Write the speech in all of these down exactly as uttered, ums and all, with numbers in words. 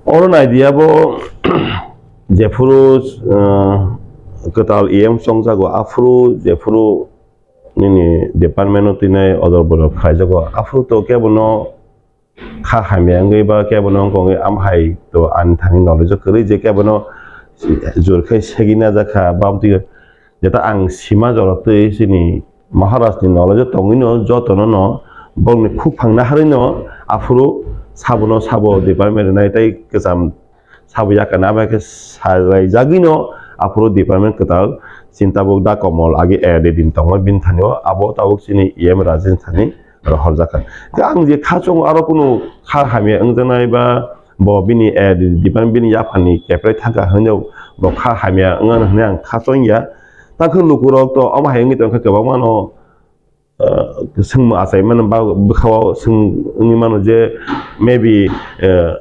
Oro naidi abo jephuru, ah, kwtal E M chongjago, aphuru jephuru nini department-o twinai odor bodor khlaijago, aphuru to kebono kha hamya wngwi ba kebono wngkha wngwi, am hai to ani thani knowledge-o kwrwi je kebono jur khai segwi najakha, ba amtwi jeta ang sima jorotwi chini Maharaj ni knowledge-o tongwino jotono no bongni khuk phangna harwino aphuru sabono sabo department rwnai tei kwcham sabo yakana abo khe salaijagwino aphuru department kwtal chini tabuk da Komol agi A R D din tongma bini thani o abo tabuk chini E M Rajen thani rohorjakha. Khe ang je khachung aro kunu kha hamya wngjaknai ba bo bini, eh, department bini yaphangni keprai thangkha hwnwi bo kha hamya wngya hwnwi ang khachung ya. Tangkhe lukurok to omo hai wngwi tongkha kwbangmano, eh, swngmung achaimano ba bwkhao swng wngwi mano je maybe, eh,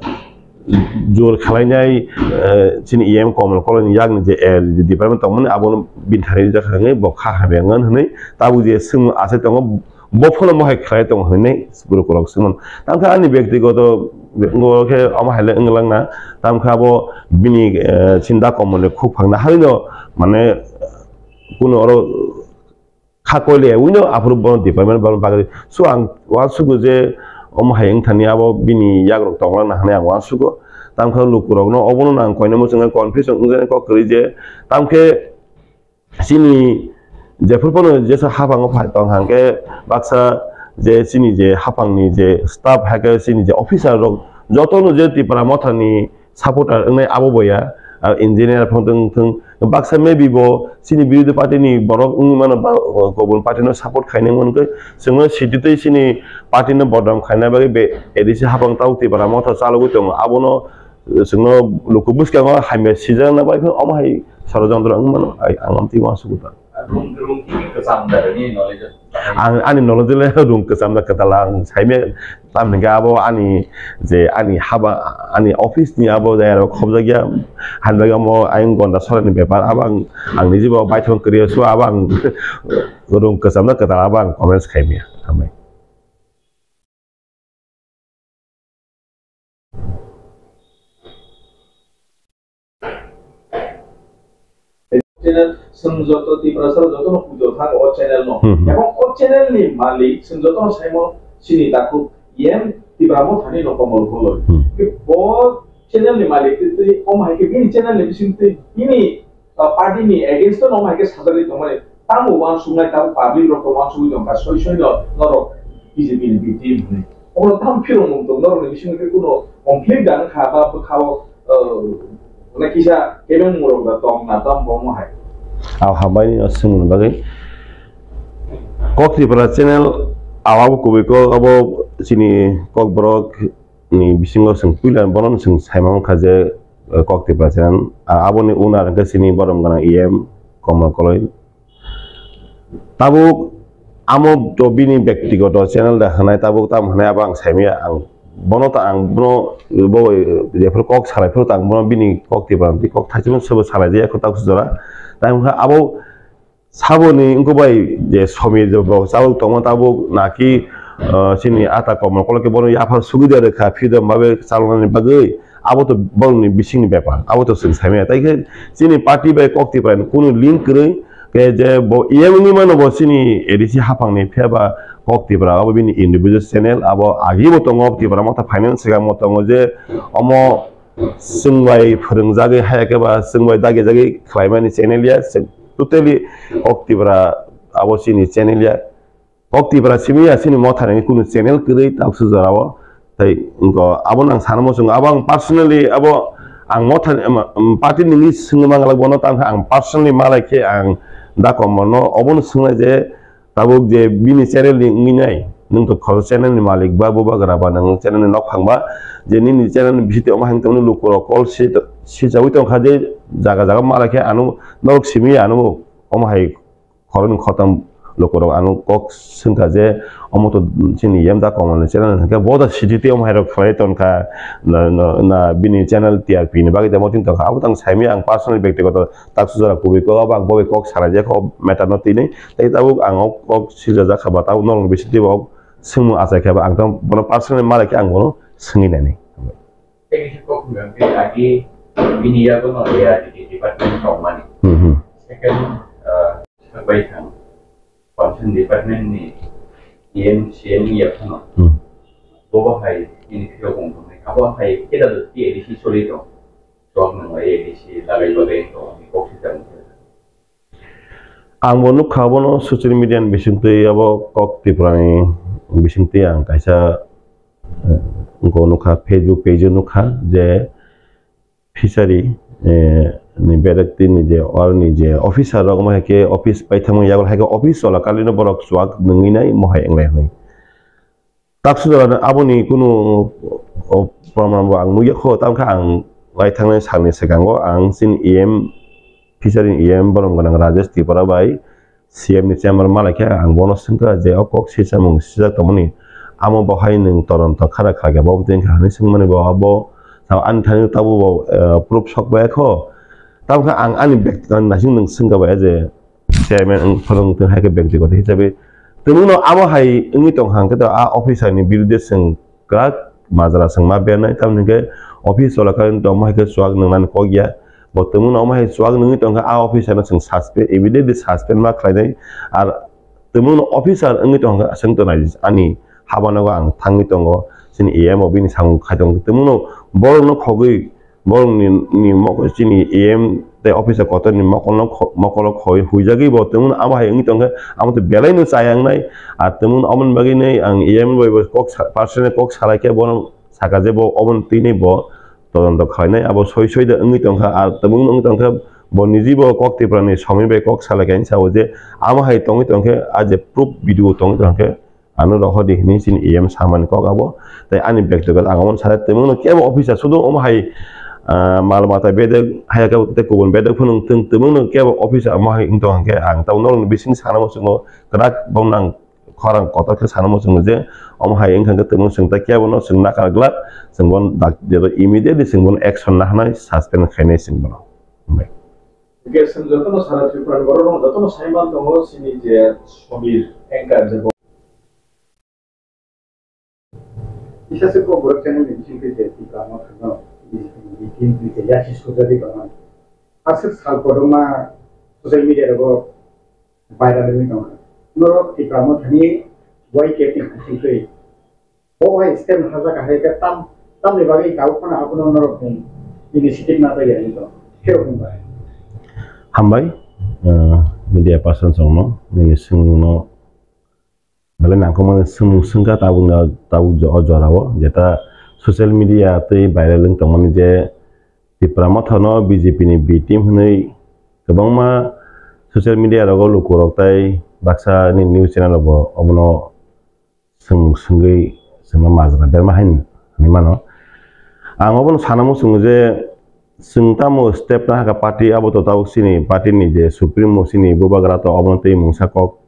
jor khwlainai, eh, chini E M Komol Koloi ni yakni je, eh, department tongmani abono bini thani rijak hwnwi bo kha hamya wngya hwnwi tabuk je swngmung achai tongo. Bo phano mohai khlai tongo hinwi borok rok swngmano. Tamo khe ani byaktigoto bo khe omo hai le wng lang na. Tamo khe abo bini, eh, chini da Komolni khuk phangna harino mane kuno oro kha koile wino aphuru bono department bono bagwi. So ang uansugo je omo hai wng thani abo bini yagrok tong lang na hinwi ang uansugo. Tamo khe lukurokno obono nang koinai muchungo confusion wngjaknai kok kwrwi je tamo khe chini jephuru phano jesa haphango phai tong hwnkhe baksa je chini je haphangni je staff hai khe chini je officer rok jotono je Tipra Mothani supporter wngnai abo bo ya, ah, engineer phano wng thung baksa maybe bo chini birodhi party ni borok wngwi mano ba, ah, kubun party no support khainai wngkhe chwngno sititwi chini party no bodnam khaina bagwi be A D C haphang tao Tipra Motha chalogwi tongo abono Chwngno luku bwskango hamya sijakna bai phano omo hai sorojontro wng mano, ai ang amtwi uansukgo ta. Rung, rung khe kwcham da nini knowledge? Ang ani knowledge le rung kwcham da kwtal ang saimya tamni hwnkhe abo ani je ani haba ani office ni abo jayarok khobjakya hani bagwi omo ayang gonda sorani bepar abo ang ang niji bo baithang kwrwi so abo ang rung kwcham da kwtal abo ang comments khaimya hambai. Channel, chwng joto Tiprasa joto no pujo thang o channel no. Hmm, hmm. Ebong o channel ni malik chwng joto no saimo chini takhuk yem Tipra Mothani no Komol Koloi. Hmm. Bo channel ni malik twi twi omo hai khe bini channel ni bising twi bini ah, party ni against no hai khe sajagwi tongmani. Tamo uansuknai tamo public rok to uansugwi tongkha soi soi no norok B J P ni B team hwnwi. Omo tamo phirong mung tong norok ni bisingo khe kuno conflict da wngkha ba bwkhao, ah, na kisa kebeng mung rok da tong na tamo bomo hai. Aw hambai ni swngmung bagwi Kok Tripura channel aw abo kubui kok abo chini Kokborok ni bisingo chwng puila bono chwng saimang kha je, eh, Kok Tripura channel. Ah, aboni owner hwnkhe chini borom gwnang E M Komol Koloi. Tabuk amo to bini byaktigoto channel da hwnai tabuk tam hwnai abo ang saimaya ang bono ta ang bono bo, eh, jephuru kok salai phuru ta ang bono bini Kok Tripura ni kok thaisimo sobo salai jaya kho tabuk jora. Tai wngkha abo Saboni wngkha bai je Somir je bo chalok tongma tabuk naki, ah, chini ata Komol Koloi khe bono yaphar sugwi da rwkha freedom babe chaloknani bagwi abo to borokni bisingni bepar abo to chwng saimaya tai khe chini party bai Kok Tripura ni kunu link kwrwi khe je bo E M wngwi mano bo chini A D C haphangni phiya ba Kok Tripura abo bini individual channel abo agi bo tongo Tripura Motha finance swkang bo tongo je omo chwng bai phwrwngjagwi haya khe ba chwng bai dagi jagwi khlaimani channel ya. Totally Kok Tripura abo chini channel ya. Kok Tripura simi ya chini Motha ni kunu channel kwrwi tabuk se jora o. Tai wngkha abo nang sana muchungo abo ang personally abo ang Motha ni, em, em, party ni swngwi manglak bono tangkha ang personally malai khe ang da Komol no obono swngnai je tabuk je bini channel ni wngwi nai nwng to khorok channel ni malik ba bubagra ba nwng channel ni nokphang ba je nini channel ni bisingtwi omo hang tongmani lukurok call si, sichawi tongkha je jaga jaga malai khe ano norok simi ya ano omo hai khoroknwi khoroktham lukurok ano kok swngkha je omo to chini yem da Komol ni channel hwnkhe bo da sititwi omo hai rok khlai tongkha na, na, na bini channel T R P ni bagwi tamo tin tongkha abo tang saimaya ang personal byaktigoto taksu jora kubui kok abo ang bo bai kok salai jak kho matter no tini tei tabuk ang o kok sirjak kha ba tabuk norok ni bisingtwi bo swngmung achai kha ba ang tamo bono personal malai khe ang bono swngwi nai. Tei kisa kok hwnka khe agi bini yago no A R D T department tongmani. Hmm, hmm. Second, uh, sabai thang concern department ni E M, C M ni yaphano. Hmm. Bobo hai ini phiyok wng tongnai. Abo hai keda T A D C soli tong. Sok nang lai A D C lagai bagai tong ni kok si jang. Ang bo nukha, bono social media ni bisingtwi, abo kok Tripura ni bisingtwi ang kaisa, eh, wngkha nukha, Facebook page o nukha je fishery, eh, ni bedek tini je, or ni je officer rok, omo hai khe office paithakma yago hai khe office cholakalino borok chuak nungwi nai, mohai wnglai hwnwi. Taksu jora aboni kunu, o, proman bo ang nukya kho, tamo khe ang lai thangnai salni swkango ang chini E M, fishery ni E M borom gwnang Rajesh Tripura bai C M ni chamber ma lai khe ang bono swngkha je o kok swi chamung swijak tongmani, amo bo hai nwng todonto khara khlai khe bo tei wngkha hinwi swngmani bo abo ani thani tabuk bo, eh, proof sok bai kho, tamo khe ang ani bek naising nwng swngkha bai je chairman wng phano wng tong hai khe bektigoto hisabe. Tei nwng no amo hai wngwi tong hang khe to a officer ni birude chwng kwrak majra chwng ma bernai, tamni hwnkhe office cholakalini tongma hai khe chuak nwngnani kok ya. Bo tongmano omo hai chuak nungwi tongkha, a officer no chwng suspend, immediately suspend ma khlainai. Ar tongmano officer wngwi tongkha, chwng to nai ani habanogo ang thangwi tongo, chini E M o bini samung khai tongo. Tongmano borokno khogwi, borokni, ni mok-, chini E M tei officer kotorni mokolno kho-, mokolo khoi huijagwi bo tongmano amo hai wngwi tongkha, amo to belai no chaya wngnai. Ar tongmano omoni bagwi nai ang E M bai bo kok sa-, personal kok salai khe bono saka je bo oboni twi nai bo todonto khlainai, abo soi soi de wngwi tongkha, ar tabuk wngwi tongkha bo niji bo kok Tripura ni somoi bai kok salai kaisa o je amo hai tongwi tongkhe, a je proof video tongwi tongkhe ano rohor di hinwi chini E M samani kok abo. Tei ani bektigoto ang omo sare tei mungno kebo officer sudu omo hai, ah, mal mata bedek hai khe tei kubun bedek phano wng tong, tei mungno kebo officer omo hai wng tong hwnkhe ang tabuk norokni bising sana muchungo kwrak bongno ang khorang kotor khe sana muchungo je omo hai wngkha khe tongmung chwng tei kebo no chwng nakar glak, chwng bono dak-, immediately chwng bono action nahanai, suspend khainai chwng bono. Hwnkhe chwng jotono sara Tripura ni borok rok jotono sai man tongo chini je Samir anchor je bo. Kisa se kok borok channel ni bising twi je Tripura no thangno B J P ni team twi je yasis kujagwi tongmani. Aswk sal kotorma social media rogo viral wngwi tongkha. Norok Tipra Mothani Y K P ni bisingtwi bo hai step hajak hai khe tam, tamni bagwi tabuk phano abono norok ni initiative na taiya wngwi tong. Khe rok wngbai. Hambai, uh, media person songno, nini swngno belai nangkukmani swngmung swngkha tabukni, tabuk o jorao jeta social media tei viral wng tongmani je Tipra Mothano B J P ni B team hwnwi kwbangma social media rogo lukurok tei baksa ni news channel rok bo obono swng swngwi swngno majra berma hai hinwi mano. Ang obono sana muchungo je chwng tamo step na hakha party abo to tabuk chini party ni je supremo chini bubagra to obono tei mungsa kok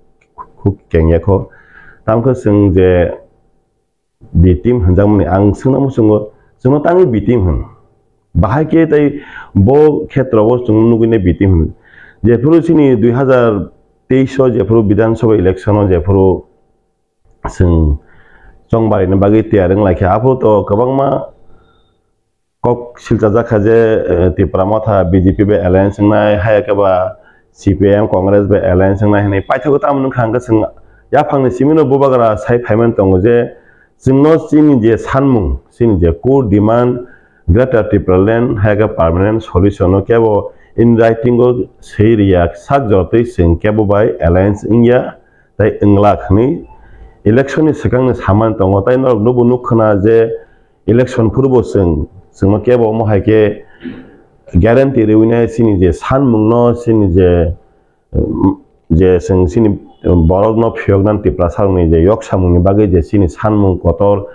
khuk kengya kho. Tamkhe chwng je B team hwnjakmani ang swngna muchungo, chwngno tangwi B team hwn. Bahai khe tei bo khetrao chwng nugwi nai B team hwn. Jephuru chini dui hazar teis o jephuru Bidhan Sabha election o jephuru chwng chongbarina bagwi tiyar wng lai kha, aphuru to kwbangma kok silchajak kha je, eh, Tipra Motha B J P bai alliance wngnai, haya khe ba C P I M Congress bai alliance wngnai hinwi paithago tamo wngkha hwnkhe chwng yaphangni simino bubagra sai phaimani tongo je chwngno chini je sanmung, chini je core demand Greater Tipraland haya khe permanent solution no kebo in writing o swi riya sak jora twi chwng kebo bai alliance wngya tei wnglak hinwi election ni swkang ni samani tongo tei norok nubo nukkhwna je election phuru bo chwng, chwngno kebo omo hai khe guarantee rwinai chini je sanmungno, chini je, um, je chwng chini borokno phiyoknani Tiprasarokni je yok samungni bagwi je chini sanmung kotor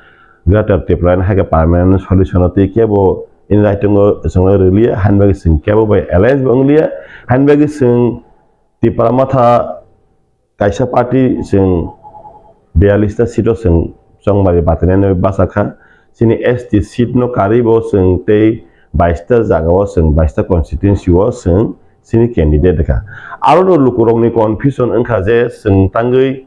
Greater Tipraland hai khe permanent solution o twi kebo in writing o chwngno rwliya, haini bagwi chwng kebo bai alliance bo wngliya, haini bagwi chwng Tipra Motha kaisa party chwng biyallis ta seat o chwng chongmari batinani bachakha. Chini S T seat no karwi bo chwng tei bais ta jaga o chwng bais ta constituency o chwng chini candidate kha. Aro no lukurokni confusion wngkha je chwng tangwi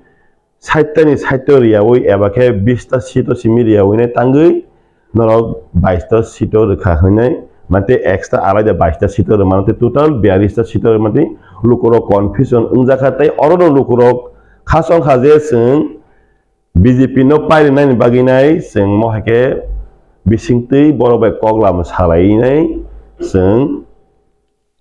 sait ta ni sait o riyawi eba khe bis ta seat o simi riyawi nai tangwi norok bais ta seat o rwkha hinwi, mate extra alaida bais ta seat o rwmano tei total biyalish ta seat o rwmani lukurok confusion wngjakha tei orono lukurok khasongkha je chwng B J P no pairwnani bagwi nai chwng mo hai khe bisingtwi borok bai kok lama salainai chwng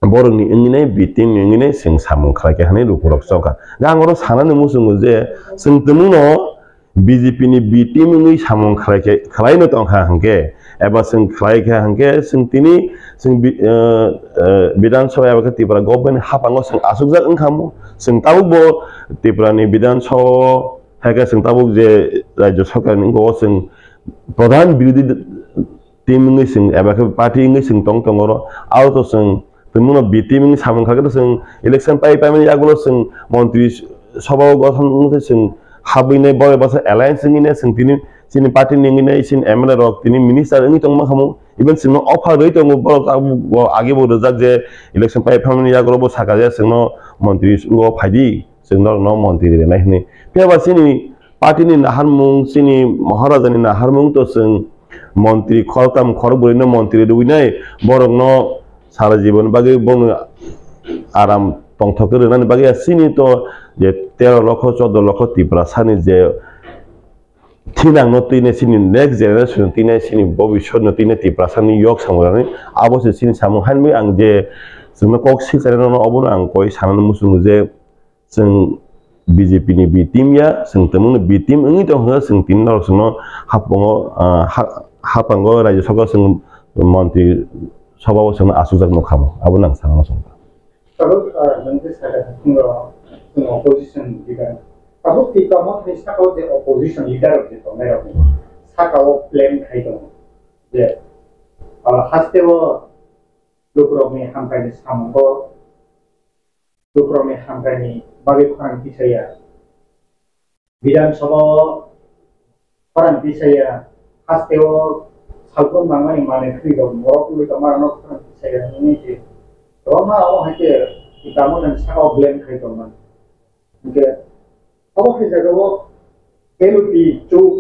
borokni wngwi nai B team ni wngwi nai chwng samung khlai kha hinwi lukurok chongkha. Ang oro sanani muchungo je chwng tongmungno B J P ni B team wngwi samung khlai khe, khlai no tongkha hwnkhe, eba chwng khlai kha hwnkhe chwng tini chwng bi-, eh, eh, Bidhan Sabha eba khe Tripura government ni haphango chwng achukjak wngkha mo. Chwng tabukbo Tripura ni Bidhan Sabha o hai khe chwng tabuk je Rajya Sarkar ni wngkha o chwng pradhan birodhi team wngwi chwng eba khe party wngwi chwng tong tongo oro. Aro to chwng tongmungno B team wngwi samung kha khe to chwng election pai paimani yagulo chwng montri sabha o gothon wngwi chwng habwi nai borok basa alliance wngwi nai chwng tini chini party ni wngwi nai chini M L A rok tini minister wngwi tong mankha mo. Even chwngno offer rwi tongo borok abo age bo rijak je election pai phaimani yagulo bo saka je chwngno montri o phaidi. Chwng norokno montri rinai hwnwi. Phiya ba chini party ni naharmung, chini Maharaja ni naharmung to chwng montri khoroktham khorokbrwi no montri rwinai, borokno sara jibon bagwi bono aram tongthok khe rwnani bagwi ya chini to je tero lokho, chordo lokho Tiprasa ni je thinang no twi nai chini next generation twi nai chini bobiswt no twi nai Tiprasa ni yok samung rani abo se chini samung. Haino ang je chwngno kok silchari rokno obono ang koi sanani muchungo je chwng B J P ni B team ya, chwng tongmungni B team wngwi tong kha, chwng tini norok chwngno haphango, ah, ha-, haphango Rajya Sabha chwng montri sabha o chwngno achukjak nukha mo, abo nang sana muchungo. Tabuk, ah, nwng je sakha thwngno chwng opposition leader. Tabuk Tipra Motha ni saka o je opposition leader rok je tongnai rok ni saka o plan khai tongo je, ah, haste o lukurokni hamkrai ni samungo lukurokni hamkraini bagwi khorang tisaya. Bidhan Sabha o khorang tisaya, haste o salbrum nangmani manwi khwnwi rok morok wngwi tongma rokno khorang tisaya hwnwi se kwbangma abo hai khe Tipra Mothani saka o blame khai tongmani. Hwnkhe abo hai jagao L P chuk,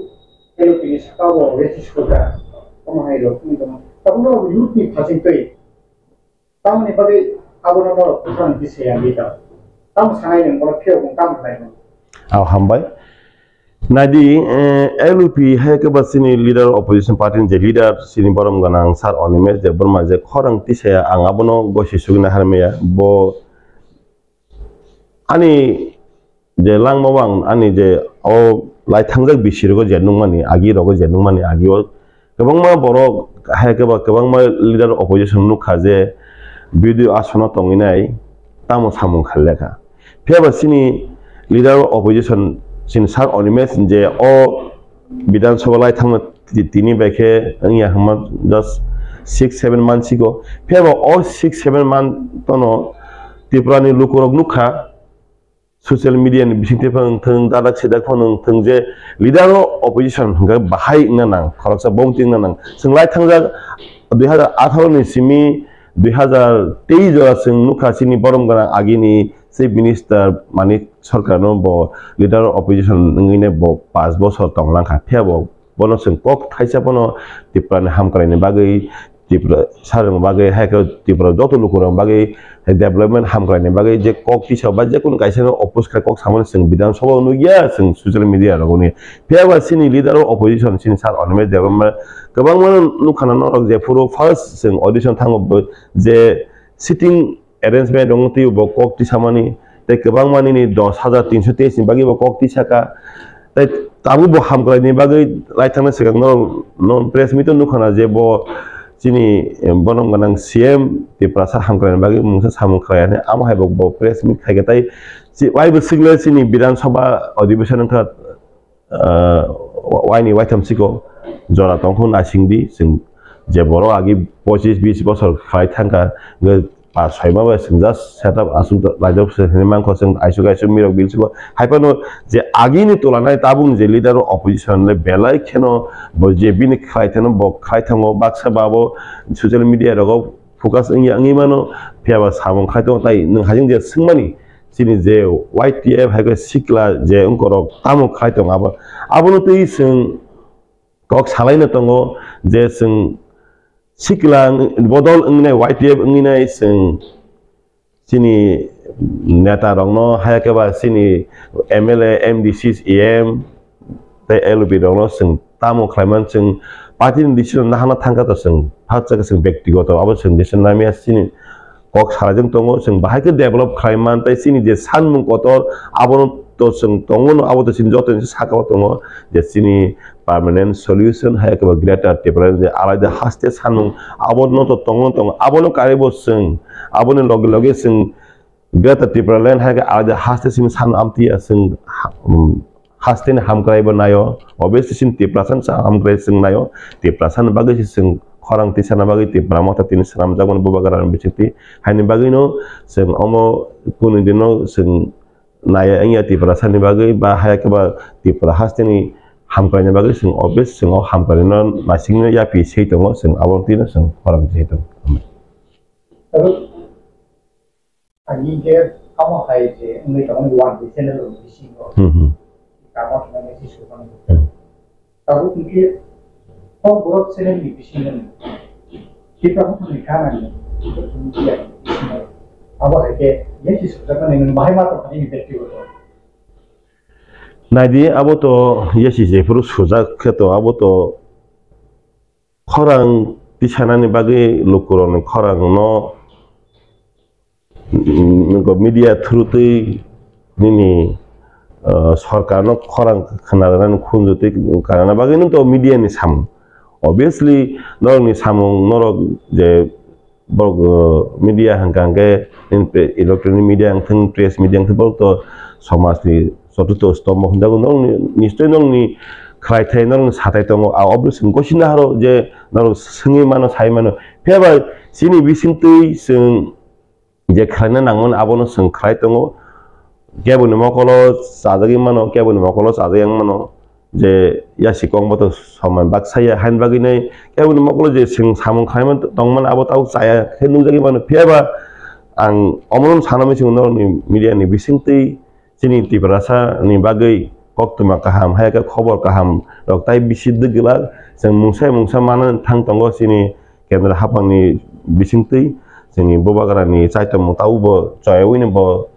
L P ni saka o racist kwrwkha, omo hai rok wngwi tongma. Tabukno youth ni phasing twi Tamoni bagwi abono norok kwthang di se yang di tong. Tamo sanai nwng bono phiyok nwng tamo khlai mano. Aw hambai. Naidi, eh, L P hai khe ba chini leader opposition party ni je leader chini borom gwnang sir Animesh Debbarma je khorang tisaya ang abono gosi sugina harmaya bo ani je langma o ang ani je o lai thangjak bisi rogo je nukmani agi rogo je nukmani agi o kwbangma borok hai khe ba kwbangma leader opposition nukha je B D O asono tongwi nai tamo samung khailekha. Phiya ba chini leader opposition chini sir Animesh je o Bidhan Sabha lai thangma ti-, tini bai khe wngya hwnma just six seven month sigo. Phiya ba o six seven month tono Tripura ni lukurok nukha, social media ni bisingtwi phano wngthung, dadak sidak phano wngthung je leader o opposition hwnkhe bahai wngna nang, khoroksa bongti wngna nang. Chwng lai thangjak dui hazar atharo ni simi dui hazar teis jora chwng nukha chini borom gwnang agini chief minister Manik Sarkar no bo leader o opposition wngwi ne bo panch bochor tong langkha. Phiya bo bono chwng kok thaisa bono Tripura ni hamkrai ni bagwi Tripura sarong bagwi, hai khe Tripura joto lukurok bagwi, hai development hamkrai ni bagwi je kok tisa ba je kunu kaisa no oppose khai kok samani chwng Bidhan Sabha o nukya, chwng social media rogo nukya. Phiya ba chini leader o opposition chini sir Animesh Debbarma kwbangma nukha na norok je phuru first chwng audition thango bo je sitting arrangement wngwi twibo bo kok tisamani, tei kwbangma nini dos hajar tinso teis ni bagwi bo kok tisaka. Tei tabuk bo hamkrai ni bagwi lai thangna swkang no, no press meet o nukha na je bo chini, em, bonom gwnang C M Tiprasa hamkrai ni bagwi mungsa samung khlai ani, amo hai bo, bo press meet khai khe tei chi-, waibo swkle chini Bidhan Sabha adhibeshon wngkha, ah, wa-, waini waitham siko jora tongkhu naisingdi, chwng je borok agi pochis bis bosor khlai thangkha, hwnkhe pas soi ma bai chwng just setup aswk laijak se hinwi mankha, chwng aisuk aisuk mirok bil siko. Hai phano je agini tola nai tabuk je leader o opposition le belai kheno bo je bini khlai thano bo khlai thango, baksa ba bo social media rogo focus wngya wngwi mano, phiya ba samung khai tongo. Tai nwng hajing je swngmani chini je Y T F hai khe sikla je wngkorok tamo khai tongo abo, abono twi chwng kok salaino tongo je chwng sikla wng-, bodol wngwi nai, Y T F wngwi nai, chwng chini neta rokno, haya khe ba chini M L A, M D C, E M tei L O B rokno chwng tamo khlaimani, chwng party ni decision nahana thangkha to chwng, hakcha khe chwng bektigoto abo chwng decision namiya, chini kok salaijak tongo, chwng bahai khe develop khlaiman tei chini je sanmung kotor abono to chwng tongo no, abo to chini joto ni saka o tongo je chini permanent solution hai khe ba Greater Tipraland je alaida haste sanmung abono to tongo, tongo abono karibo chwng aboni loge loge chwng Greater Tipraland hai khe alaida haste simi san amtwi ya chwng ha-, um, haste ni hamkrai bo nayo, obviously chini Tiprasa ni sa hamkrai chwng nayo, Tiprasa ni bagwi se chwng khorang tisana bagwi Tipra Motha tini swnamjakmani Bubagra ni bisingtwi, haini bagwino chwng omo kunu dino chwng naya wngya Tiprasa ni bagwi ba haya khe ba Tipra haste ni hamkrai ni bagwi chwng obviously chwng o hamkrai no naisingno yaphi sei tongo, chwng abo tino chwng khorang tisai tongo. Tabuk Ang hingkhe amo hai je wngwi tongo one day channel rok bisingo. Hmm, hmm. Tamo hwnwi se sujak. Hmm. Tabuk hingkhe kok borok channel ni bisingo Tipra Motha ni gana ni media ni bisingo. Abo hai khe yasi sujak mani nwng bahai ma tongmani ni bektigoto. Naidi abo to yasi jephuru sujak khe to abo to khorang tisanani bagwi lukurokni khorangno, mm, media through twi nini, uh, sorkarno khorang khna rwnani khunju twi kanana bagwi nw to media ni samung. Obviously, norokni samung, norok je borok, uh, media hwnkha hwnkhe nini pre-, electronic media wngthung, press media wngthung, borok to somajni chotuto stombo hwnjago. Norokni, nischoi norokni khlaithai, norokni sathai tongo. A obviously gosina haro je norok swngwi mano, sai mano. Phiya ba chini bisingtwi chwng je khlaina nangmani abono chwng khlai tongo. Keboni mokolo chajagwi mano, keboni mokolo chajagwi wng mano. Je yasi kok bo to somai baksa ya, haini bagwi nai keboni mokolo je chwng samung khlaima tongmani abo tabuk chaya khe nukjagwi mano. Phiya ba ang omono sana mui chwng norokni media ni bisingtwi chini Tiprasa ni bagwi koktwma kaham, hai khe khobor kaham rok tai bisi dwgwlak. Chwng mungsa mungsa manna thang tongo chini kendra haphangni bisingtwi, chini Bubagrani chaitokmung tabukbo choyaui no bo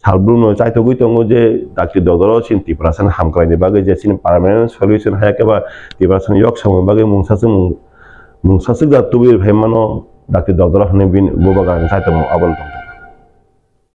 salbrumno chaitogwi tongo je dakti dodoro chini Tiprasani hamkraini bagwi je chini permanent solution hai khe ba Tiprasani yok samungni bagwi mungsa swk mung-, mungsa swk da tubui phai mano dakti dodoro hwnwi bini Bubagrani chaitokmung abono tongkha.